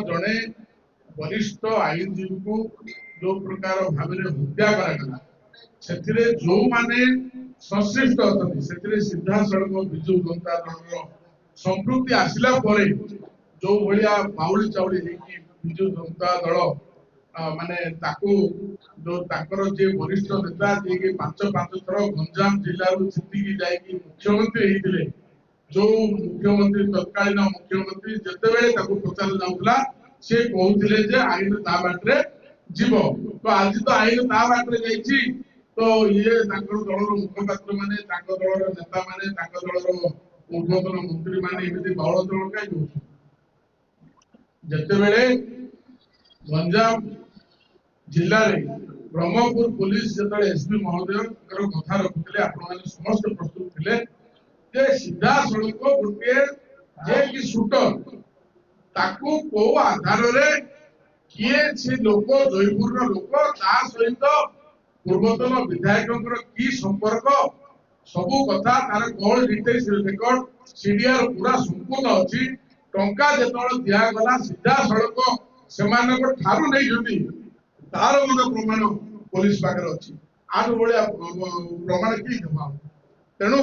ଜଣେ ବରିଷ୍ଠ ଆଇନଜୀବୀକୁ ଯୋଉ ପ୍ରକାର ଭାବରେ ହତ୍ୟା କରାଗଲା, ସେଥିରେ ଯୋଉମାନେ ସଂଶ୍ଳିଷ୍ଟ ଅଛନ୍ତି, ସେଥିରେ ସିଧାସଳଖ ବିଜୁ ଜନତା ଦଳର ସମ୍ପୃକ୍ତି ଆସିଲା ପରେ ଯୋଉ ଭଳିଆ ବାଉଳି ଚାଉଳି ହେଇକି ବିଜୁ ଜନତା ଦଳ ମାନେ ତାକୁ ଯୋଉ ତାଙ୍କର ଯିଏ ବରିଷ୍ଠ ନେତା, ଯିଏକି 5 ଥର ଗଞ୍ଜାମ ଜିଲ୍ଲାରୁ ଜିତିକି ଯାଇକି ମୁଖ୍ୟମନ୍ତ୍ରୀ ହେଇଥିଲେ, ଯୋଉ ମୁଖ୍ୟମନ୍ତ୍ରୀ, ତତ୍କାଳୀନ ମୁଖ୍ୟମନ୍ତ୍ରୀ, ଯେତେବେଳେ ତାକୁ ପଚରା ଯାଉଥିଲା ସେ କହୁଥିଲେ ଯେ ଆଇନ ତା ବାଟରେ ଯିବ। ତ ଆଜି ତ ଆଇନ ତା ବାଟରେ ଯାଇଛି। ତ ଇଏ ତାଙ୍କର ଦଳର ମୁଖପାତ୍ର ମାନେ, ତାଙ୍କ ଦଳର ନେତା ମାନେ, ତାଙ୍କ ଦଳର ପୂର୍ବତନ ମନ୍ତ୍ରୀ ମାନେ ଏମିତି ବାଉଳ ଚାଉଳ କାହିଁକି ହଉଛନ୍ତି? ଯେତେବେଳେ ଗଞ୍ଜାମ ଜିଲ୍ଲାରେ ବ୍ରହ୍ମପୁର ପୋଲିସ ଯେତେବେଳେ ଏସପି ମହୋଦୟଙ୍କର କଥା ରଖୁଥିଲେ, ଆପଣମାନେ ସମସ୍ତେ ପ୍ରସ୍ତୁତ ଥିଲେ ଯେ ସିଧାସଳଖ ଗୋଟିଏ ଯେ କି ସୁଟର, ତାକୁ କୋଉ ଆଧାରରେ, କିଏ ସେ ଲୋକ, ଜୟପୁରର ଲୋକ, ତା ସହିତ ପୂର୍ବତନ ବିଧାୟକଙ୍କର କି ସମ୍ପର୍କ, ସବୁ କଥା ତାର କଲ୍ ଡିଟେଲ୍ସ ରେକର୍ଡ ସିଡିଆର ପୁରା ସମ୍ପୂର୍ଣ୍ଣ ଅଛି। ଟଙ୍କା ଯେତେବେଳେ ଦିଆଗଲା ସିଧାସଳଖ ସେମାନଙ୍କ ଠାରୁ ନେଇଛନ୍ତି, ତାର ମଧ୍ୟ ପ୍ରମାଣ ପୋଲିସ ପାଖରେ ଅଛି। ଆଠୁ ଭଳିଆ ପ୍ରମାଣ କିଏ ଦେବ? ତେଣୁ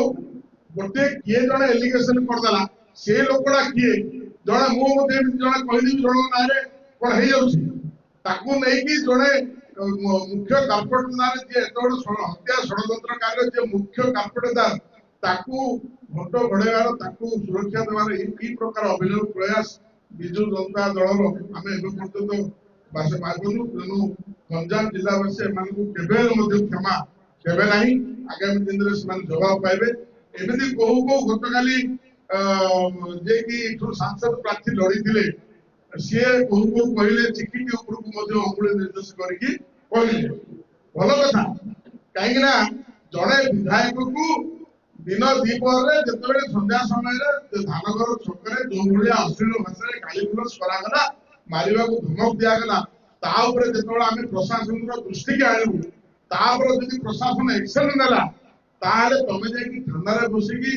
ଗୋଟେ କିଏ ଜଣେ ଏଲିଗେସନ କରିଦେଲା, ସେ ଲୋକଟା କିଏ ଜଣେ, ମୁଁ ମଧ୍ୟ ଏମିତି ଜଣେ କହିଦେବି ଜଣଙ୍କ ନାଁରେ କଣ ହେଇଯାଉଛି? ତାକୁ ନେଇକି ଜଣେ ମୁଖ୍ୟ କାର୍ପେଟଦାର, ଯିଏ ଏତେ ବଡ ହତ୍ୟା ଷଡ଼ଯନ୍ତ୍ରକାରୀ, ଯିଏ ମୁଖ୍ୟ କାର୍ପେଟଦାର, ତାକୁ ଘଣ୍ଟ ଘୋଡେଇବାର, ତାକୁ ସୁରକ୍ଷା ଦେବାର ଏଇ ପ୍ରକାର ଅଭିନବ ପ୍ରୟାସ ବିଜୁ ଜନତା ଦଳର ଆମେ ଏବେ ପର୍ଯ୍ୟନ୍ତ ବାସ ପାଇବୁନୁ। ତେଣୁ ଗଞ୍ଜାମ ଜିଲ୍ଲାବାସୀ ଏମାନଙ୍କୁ କେବେ ହେଲେ ମଧ୍ୟ କ୍ଷମା ଦେବେ ନାହିଁ। ଆଗାମୀ ଦିନରେ ସେମାନେ ଜବାବ ପାଇବେ। ଏମିତି କହୁ କହୁ ଗତକାଲି ଯିଏକି ଏଠୁ ସାଂସଦ ପ୍ରାର୍ଥୀ ଲଢିଥିଲେ, ସିଏ କହୁ କହୁ କହିଲେ, ଚିକିଟି ଉପରକୁ ମଧ୍ୟ ଅଙ୍ଗୁଳି ନିର୍ଦ୍ଦେଶ କରିକି କହିଲେ। ଭଲ କଥା, କାହିଁକି ନା ଜଣେ ବିଧାୟକକୁ ଦିନ ଦ୍ୱିପହରରେ ଯେତେବେଳେ ସନ୍ଧ୍ୟା ସମୟରେ ଧାନଘର ଛକରେ ଯୋଉ ଭଳିଆ ଅଶ୍ଳୀଳ ଭାଷାରେ ଗାଳି ଗୁଲଜ କରାଗଲା, ମାରିବାକୁ ଧମକ ଦିଆଗଲା, ତା ଉପରେ ଯେତେବେଳେ ଆମେ ପ୍ରଶାସନର ଦୃଷ୍ଟିକି ଆଣିବୁ, ତାପରେ ଯଦି ପ୍ରଶାସନ ଏକ୍ସନ ନେଲା, ତାହେଲେ ତମେ ଯାଇକି ଥାନାରେ ବସିକି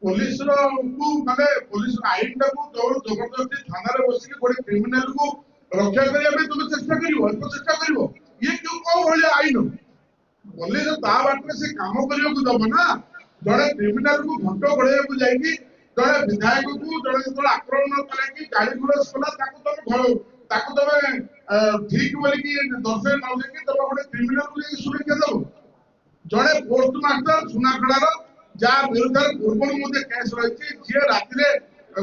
ପୋଲିସର କୁ, ମାନେ ପୋଲିସ ଆଇନଟାକୁ ତୋର ଜବରଦସ୍ତି ଥାନାରେ ବସିକି ଗୋଟେ କ୍ରିମିନାଲକୁ ରକ୍ଷା କରିବା ପାଇଁ ତମେ ଚେଷ୍ଟା କରିବ, ଅଳ୍ପ ଚେଷ୍ଟା କରିବ। ଇଏ କେଉଁ କୋଉ ଭଳିଆ ଆଇନ? ପୋଲିସ ତା ବାଟରେ ସେ କାମ କରିବାକୁ ଦବ ନା। ଜଣେ କ୍ରିମିନାଲକୁ ଘଣ୍ଟ ଘୋଡେଇବାକୁ ଯାଇକି ଜଣେ ବିଧାୟକକୁ ଜଣେ ଯେତେବେଳେ ଆକ୍ରମଣ କଲା କି ଗାଳି ଗୁଲଜ କଲା, ତାକୁ ତମେ ଘ ତାକୁ ତମେ ଠିକ ବୋଲିକି ଦର୍ଶାଇ ନ ଦେଇକି ତମେ ଗୋଟେ କ୍ରିମିନାଲକୁ ଯାଇକି ସୁରକ୍ଷା ଦବ? ଜଣେ ପୋଷ୍ଟ ମାଷ୍ଟର ସୁନାଖଳାର, ଯାହା ବିରୁଦ୍ଧରେ ପୂର୍ବରୁ ମଧ୍ୟ କେସ୍ ରହିଛି, ଯିଏ ରାତିରେ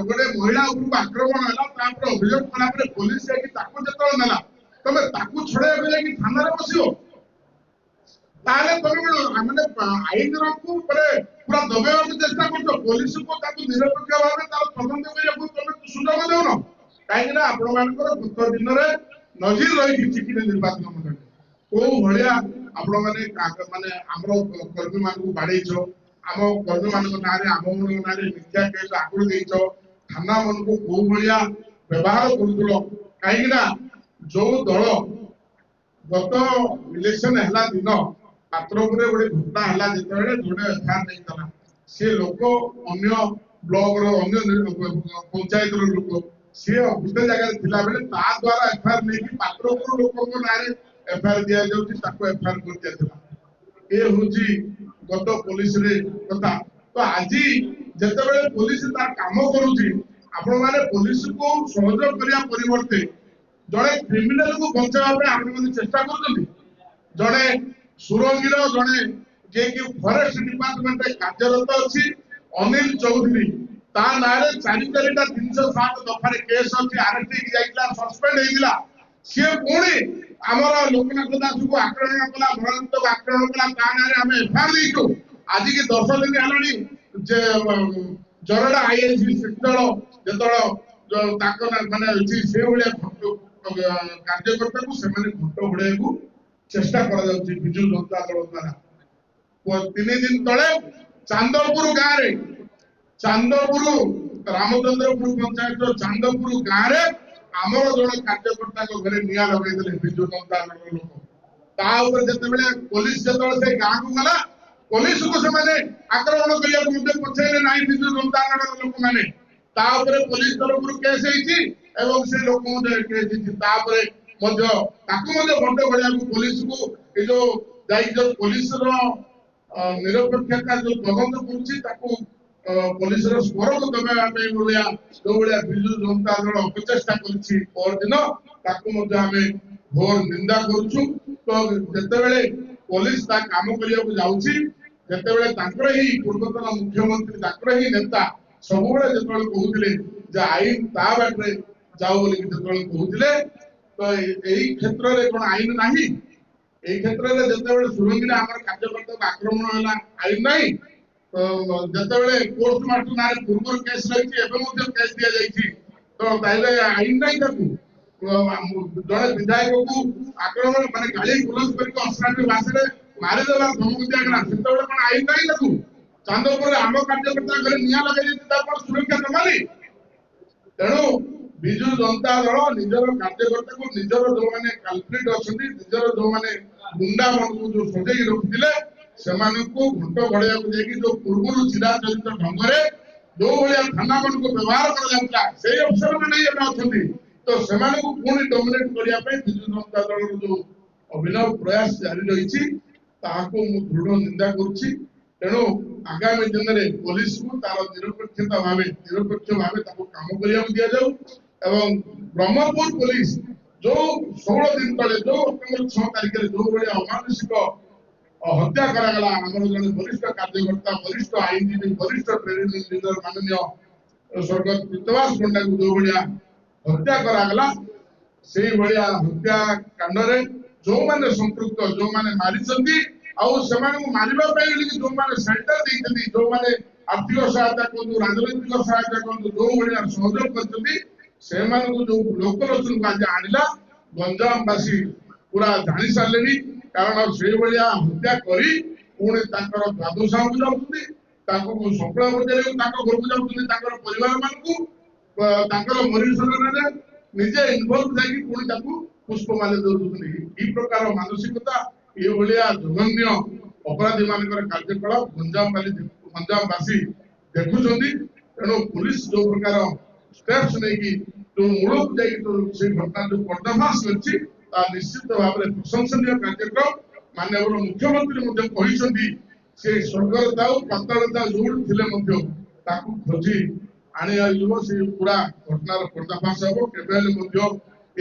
ଗୋଟେ ମହିଳା ଉପରକୁ ଆକ୍ରମଣ ହେଲା, ତାପରେ ଅଭିଯୋଗ କଲା ପରେ ପୋଲିସ ଯାଇକି ତାକୁ ଯେତେବେଳେ ନେଲା, ତମେ ତାକୁ ଛଡେଇବାକୁ ଯାଇକି ଥାନାରେ ବସିବ? ତାହେଲେ ତମେ କଣ ମାନେ ଆଇନକୁ ମାନେ ପୁରା ଦବେଇବାକୁ ଚେଷ୍ଟା କରୁଛ? ପୋଲିସକୁ ତାକୁ ନିରପେକ୍ଷ ଭାବେ ତାର ତଦନ୍ତ କରିବାକୁ ତମେ ସୁଯୋଗ ଦେଉନ। କାହିଁକି ନା ଆପଣ ମାନଙ୍କର ଗତ ଦିନରେ ନଜିର ରହିଛି ଚିକିଟି ନିର୍ବାଚନ ମଣ୍ଡଳୀ, କୋଉ ଭଳିଆ ଆପଣ ମାନେ ମାନେ ଆମର କର୍ମୀ ମାନଙ୍କୁ ବାଡେଇଛ, ଆମ କର୍ମୀ ମାନଙ୍କ ନାଁରେ, ଆମ ମାନଙ୍କ ନାଁରେ ମିଥ୍ୟା କେସ୍ ଆଗରୁ ଦେଇଛ, ଥାନା ମାନଙ୍କୁ କୋଉ ଭଳିଆ ବ୍ୟବହାର କରୁଥିଲ। କାହିଁକି ନା ଯୋଉ ଦଳ ଗତ ଇଲେକ୍ସନ ହେଲା ଦିନ ପାତ୍ରପୁରରେ ଗୋଟେ ଘଟଣା ହେଲା, ଯେତେବେଳେ ଗୋଟେ ଏଫଆଇଆର ନେଇଥିଲା, ସେ ଲୋକ ଅନ୍ୟ ବ୍ଲକର, ଅନ୍ୟ ପଞ୍ଚାୟତର ଲୋକ, ସିଏ ଗୋଟେ ଜାଗାରେ ଥିଲା ବେଳେ ତା ଦ୍ଵାରା ଏଫଆଇଆର ନେଇକି ପାତ୍ରପୁର ଲୋକଙ୍କ ନାଁରେ ଏଫଆଇଆର ଦିଆଯାଉଛି, ତାକୁ ଏଫଆଇଆର କରିଦିଆଥିଲା। ଏ ହଉଛି ଗତ ପୋଲିସରେ କଥା। ତ ଆଜି ଯେତେବେଳେ ପୋଲିସ ତାର କାମ କରୁଛି, ଆପଣମାନେ ପୋଲିସକୁ ସହଯୋଗ କରିବା ପରିବର୍ତ୍ତେ ଜଣେ କ୍ରିମିନାଲକୁ ବଞ୍ଚାଇବା ପାଇଁ ଆପଣମାନେ ଚେଷ୍ଟା କରୁଛନ୍ତି। ଜଣେ ସୁରଙ୍ଗୀର ଜଣେ ଯିଏକି ଫରେଷ୍ଟ ଡିପାର୍ଟମେଣ୍ଟରେ କାର୍ଯ୍ୟରତ ଅଛି, ଅନିଲ ଚୌଧୁରୀ, ତା ନାଁରେ 4 4ଟା 307 ଦଫାରେ କେସ୍ ଅଛି, ଆରେଷ୍ଟ ହେଇକି ଯାଇଥିଲା, ସସ୍ପେଣ୍ଡ ହେଇଥିଲା। ସିଏ ପୁଣି ଆମର ଲୋକନାଥ ଦାସକୁ ଆକ୍ରମଣ କଲା, ଭରତକୁ ଆକ୍ରମଣ କଲା, ତା ନାଁରେ ଆମେ ଏଫଆଇଆର ଦେଇଛୁ। ଆଜିକି 10 ଦିନ ହେଲାଣି ଯେ ଜରଡା ଆଇଆଇସି ଦଳ ଯେତେବେଳେ ତାଙ୍କ ମାନେ ଅଛି, ସେ ଭଳିଆ କାର୍ଯ୍ୟକର୍ତ୍ତାକୁ ସେମାନେ ଘଣ୍ଟ ଘୋଡେଇବାକୁ ଚେଷ୍ଟା କରାଯାଉଛି ବିଜୁ ଜନତା ଦଳ ଦ୍ଵାରା। 3 ଦିନ ତଳେ ଚାନ୍ଦପୁର ଗାଁରେ, ଚାନ୍ଦପୁର ରାମଚନ୍ଦ୍ରପୁର ପଞ୍ଚାୟତର ଚାନ୍ଦପୁର ଗାଁରେ ଆମର ଜଣେ କାର୍ଯ୍ୟକର୍ତ୍ତାଙ୍କ ଘରେ ନିଆଁ ଲଗେଇଦେଲେ ବିଜୁ ଜନତା ଦଳର ଲୋକ। ତା ଉପରେ ଯେତେବେଳେ ପୋଲିସ ଯେତେବେଳେ ସେ ଗାଁକୁ ଗଲା, ପୋଲିସକୁ ସେମାନେ ଆକ୍ରମଣ କରିବାକୁ ମଧ୍ୟ ପଛେଇଲେ ନାହିଁ ବିଜୁ ଜନତା ଦଳର ଲୋକମାନେ। ତା ଉପରେ ପୋଲିସ ତରଫରୁ କେସ୍ ହେଇଛି। ଏବଂ ସେ ଲୋକ ମଧ୍ୟ କେସ୍ ହେଇଛି। ତାପରେ ମଧ୍ୟ ତାକୁ ମଧ୍ୟ ଘଣ୍ଟ ଘୋଡେଇବାକୁ ପୋଲିସକୁ ଏ ଯୋଉ ଯାଇକି ଯୋଉ ପୋଲିସର ନିରପେକ୍ଷତା ଯୋଉ ତଦନ୍ତ କରୁଛି, ତାକୁ ପୋଲିସର ସ୍ୱରକୁ ଦବାଇବା ପାଇଁ ଭଳିଆ ଯୋଉ ଭଳିଆ ବିଜୁ ଜନତା ଦଳ ଅପଚେଷ୍ଟା କରିଛି ପରଦିନ, ତାକୁ ମଧ୍ୟ ଆମେ ଘୋର ନିନ୍ଦା କରୁଛୁ। ତ ଯେତେବେଳେ ପୋଲିସ ତା କାମ କରିବାକୁ ଯାଉଛି, ଯେତେବେଳେ ତାଙ୍କର ହିଁ ପୂର୍ବତନ ମୁଖ୍ୟମନ୍ତ୍ରୀ, ତାଙ୍କର ହିଁ ନେତା ସବୁବେଳେ ଯେତେବେଳେ କହୁଥିଲେ ଯେ ଆଇନ ତା ବାଟରେ ଯାଉ ବୋଲିକି ଯେତେବେଳେ କହୁଥିଲେ, ତ ଏଇ କ୍ଷେତ୍ରରେ କଣ ଆଇନ ନାହିଁ? ଏଇ କ୍ଷେତ୍ରରେ ଯେତେବେଳେ ସୁରଙ୍ଗୀରେ ଆମର କାର୍ଯ୍ୟକର୍ତ୍ତାଙ୍କୁ ଆକ୍ରମଣ ହେଲା, ଆଇନ ନାହିଁ? ତ ଯେତେବେଳେ ପୋଷ୍ଟ ମାଷ୍ଟର ନାଁରେ ପୂର୍ବରୁ କେସ୍ ରହିଛି, ଏବେ ମଧ୍ୟ କେସ୍ ଦିଆଯାଇଛି, ତ ତାହେଲେ ଆଇନ ନାହିଁ ତାକୁ? ଜଣେ ବିଧାୟକକୁ ଆକ୍ରମଣ ମାନେ ଗାଳି ଗୁଲଜ କରିକି ଅଶ୍ରାବ୍ୟ ଭାଷାରେ ମାରିଦେଲା, ଧମକ ଦିଆଗଲା, ସେତେବେଳେ କଣ ଆଇନ ନାହିଁ ତାକୁ? ଚାନ୍ଦପୁରରେ ଆମ କାର୍ଯ୍ୟକର୍ତ୍ତା ଘରେ ନିଆଁ ଲଗାଇ ଦେଇଛି, ତାକୁ କଣ ସୁରକ୍ଷା ଦବାନି? ତେଣୁ ବିଜୁ ଜନତା ଦଳ ନିଜର କାର୍ଯ୍ୟକର୍ତ୍ତାକୁ, ନିଜର ଯୋଉମାନେ କଲପ୍ରିଟ ଅଛନ୍ତି, ନିଜର ଯୋଉମାନେ ଗୁଣ୍ଡା ମାନଙ୍କୁ ଯୋଉ ସଜେଇକି ରଖିଥିଲେ, ସେମାନଙ୍କୁ ଘଣ୍ଟ ଘୋଡେଇବାକୁ ଯାଇକି ଯୋଉ ପୂର୍ବରୁ ଚିରାଚରିତ ଢଙ୍ଗରେ ଯୋଉ ଭଳିଆ ଥାନା ମାନଙ୍କୁ ବ୍ୟବହାର କରାଯାଉଥିଲା, ସେଇ ଅଫିସର ମାନେ ହିଁ ଏବେ ଅଛନ୍ତି। ତ ସେମାନଙ୍କୁ ପୁଣି ଡମିନେଟ କରିବା ପାଇଁ ବିଜୁ ଜନତା ଦଳର ଯୋଉ ଅଭିନବ ପ୍ରୟାସ ଜାରି ରହିଛି, ତାହାକୁ ମୁଁ ଦୃଢ ନିନ୍ଦା କରୁଛି। ତେଣୁ ଆଗାମୀ ଦିନରେ ପୋଲିସକୁ ତାର ନିରପେକ୍ଷତା ଭାବେ, ନିରପେକ୍ଷ ଭାବେ ତାକୁ କାମ କରିବାକୁ ଦିଆଯାଉ। ଏବଂ ବ୍ରହ୍ମପୁର ପୋଲିସ ଯୋଉ 16 ଦିନ ତଳେ, ଯୋଉ ଅକ୍ଟୋବର 6 ତାରିଖରେ ଯୋଉ ଭଳିଆ ଅମାନୁଷିକ ହତ୍ୟା କରାଗଲା ଆମର ଜଣେ ବରିଷ୍ଠ କାର୍ଯ୍ୟକର୍ତ୍ତା, ବରିଷ୍ଠ ଆଇନଜୀବୀ, ବରିଷ୍ଠ ଟ୍ରେଡ୍ ୟୁନିୟନ ଲିଡର ମାନନୀୟ ସ୍ୱର୍ଗତ ପୀତବାସ ପଣ୍ଡାଙ୍କୁ ଯୋଉ ଭଳିଆ ହତ୍ୟା କରାଗଲା, ସେଇଭଳିଆ ହତ୍ୟାକାଣ୍ଡରେ ଯୋଉମାନେ ସମ୍ପୃକ୍ତ, ଯୋଉମାନେ ମାରିଛନ୍ତି ଆଉ ସେମାନଙ୍କୁ ମାରିବା ପାଇଁ ବୋଲିକି ଯୋଉମାନେ ସେଲ୍ଟର ଦେଇଛନ୍ତି, ଯୋଉମାନେ ଆର୍ଥିକ ସହାୟତା କୁହନ୍ତୁ, ରାଜନୈତିକ ସହାୟତା କୁହନ୍ତୁ, ଯୋଉ ଭଳିଆ ସହଯୋଗ କରିଛନ୍ତି, ସେମାନଙ୍କୁ ଯୋଉ ଲୋକଲୋଚନକୁ ଆଜି ଆଣିଲା, ଗଞ୍ଜାମବାସୀ ପୁରା ଜାଣି ସାରିଲେଣି। କାରଣ ସେଇଭଳିଆ ହତ୍ୟା କରି ପୁଣି ତାଙ୍କର ଦ୍ୱାଦଶାକୁ ଯାଉଛନ୍ତି, ତାଙ୍କୁ ସଫଳ ପଚାରିବାକୁ ତାଙ୍କ ଘରକୁ ଯାଉଛନ୍ତି, ତାଙ୍କର ପରିବାର ମାନଙ୍କୁ ତାଙ୍କର ମରିସରରେ ନିଜେ ଇନଭଲ୍ଭ ଯାଇକି ପୁଣି ତାକୁ ପୁଷ୍ପମାଲ୍ୟ ଦଉଛନ୍ତି। ଏଇ ପ୍ରକାର ମାନସିକତା, ଏଇଭଳିଆ ଜଘନ୍ୟ ଅପରାଧୀ ମାନଙ୍କର କାର୍ଯ୍ୟକଳାପ ଗଞ୍ଜାମବାସୀ ଦେଖୁଛନ୍ତି। ତେଣୁ ପୋଲିସ ଯୋଉ ପ୍ରକାର ଷ୍ଟେପ୍ସ ନେଇକି ଯୋଉ ମୂଳକୁ ଯାଇକି ଯୋଉ ସେଇ ଘଟଣା ଯୋଉ ପର୍ଦ୍ଦାଫାଶ କରିଛି, ତା ନିଶ୍ଚିତ ଭାବରେ ପ୍ରଶଂସନୀୟ କାର୍ଯ୍ୟକ୍ରମ। ମାନ୍ୟବର ମୁଖ୍ୟମନ୍ତ୍ରୀ ମଧ୍ୟ କହିଛନ୍ତି, ସେ ସ୍ୱର୍ଗରେ ଥାଉ, ପାତାଳରେ ଥାଉ, ଯୋଉଠି ଥିଲେ ମଧ୍ୟ ତାକୁ ଖୋଜି ଆଣିଯିବ, ସେ ପୁରା ଘଟଣାର ପର୍ଦ୍ଦାଫାଶ ହବ। କେବେ ହେଲେ ମଧ୍ୟ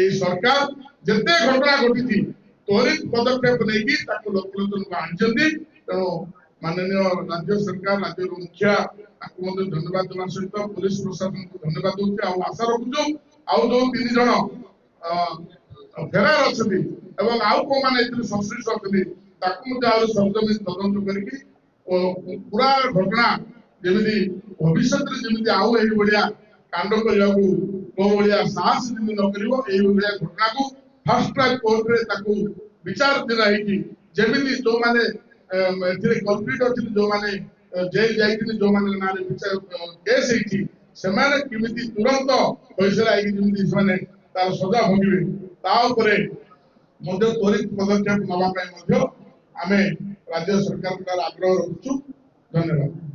ଏଇ ସରକାର ଯେତେ ଘଟଣା ଘଟିଛି ତ୍ୱରିତ ପଦକ୍ଷେପ ନେଇକି ତାକୁ ଲୋକଲୋଚନକୁ ଆଣିଛନ୍ତି। ତେଣୁ ମାନନୀୟ ରାଜ୍ୟ ସରକାର, ରାଜ୍ୟର ମୁଖିଆ, ତାକୁ ମଧ୍ୟ ଧନ୍ୟବାଦ ଦେବା ସହିତ ପୋଲିସ ପ୍ରଶାସନକୁ ଧନ୍ୟବାଦ ଦଉଛି। ଆଉ ଆଶା ରଖୁଛୁ ଆଉ ଯୋଉ 3 ଜଣ ଫେରାର ଅଛନ୍ତି ଏବଂ ଆଉ କୋଉମାନେ ଏଥିରେ ସଂଶ୍ଳିଷ୍ଟ ଅଛନ୍ତି, ତାକୁ ମଧ୍ୟ ଆହୁରି ସରଜମିନ ତଦନ୍ତ କରିକି ପୁରା ଘଟଣା ଯେମିତି ଭବିଷ୍ୟତରେ ଯେମିତି ଆଉ ଏଇଭଳିଆ କାଣ୍ଡ କରିବାକୁ କୋଉ ଭଳିଆ ସାହସ ଯେମିତି ନ କରିବ, ଏଇଭଳିଆ ଘଟଣାକୁ ଫାଷ୍ଟ ଟ୍ରାକ୍ କୋର୍ଟରେ ତାକୁ ବିଚାରାଧୀନ ହେଇକି ଯେମିତି ଯୋଉମାନେ ଏଥିରେ କଲପ୍ରିଟ ଅଛନ୍ତି, ଯୋଉମାନେ ଜେଲ ଯାଇଛନ୍ତି, ଯୋଉମାନେ ନାଁରେ ବିଚାର କେସ୍ ହେଇଛି, ସେମାନେ କେମିତି ତୁରନ୍ତ ଫଇସଲା ହେଇକି ଯେମିତି ସେମାନେ ତାର ସଜା ଭୋଗିବେ, ତା ଉପରେ ମଧ୍ୟ ତ୍ୱରିତ ପଦକ୍ଷେପ ନେବା ପାଇଁ ମଧ୍ୟ ଆମେ ରାଜ୍ୟ ସରକାରଙ୍କ ଆଗ୍ରହ ରଖୁଛୁ। ଧନ୍ୟବାଦ।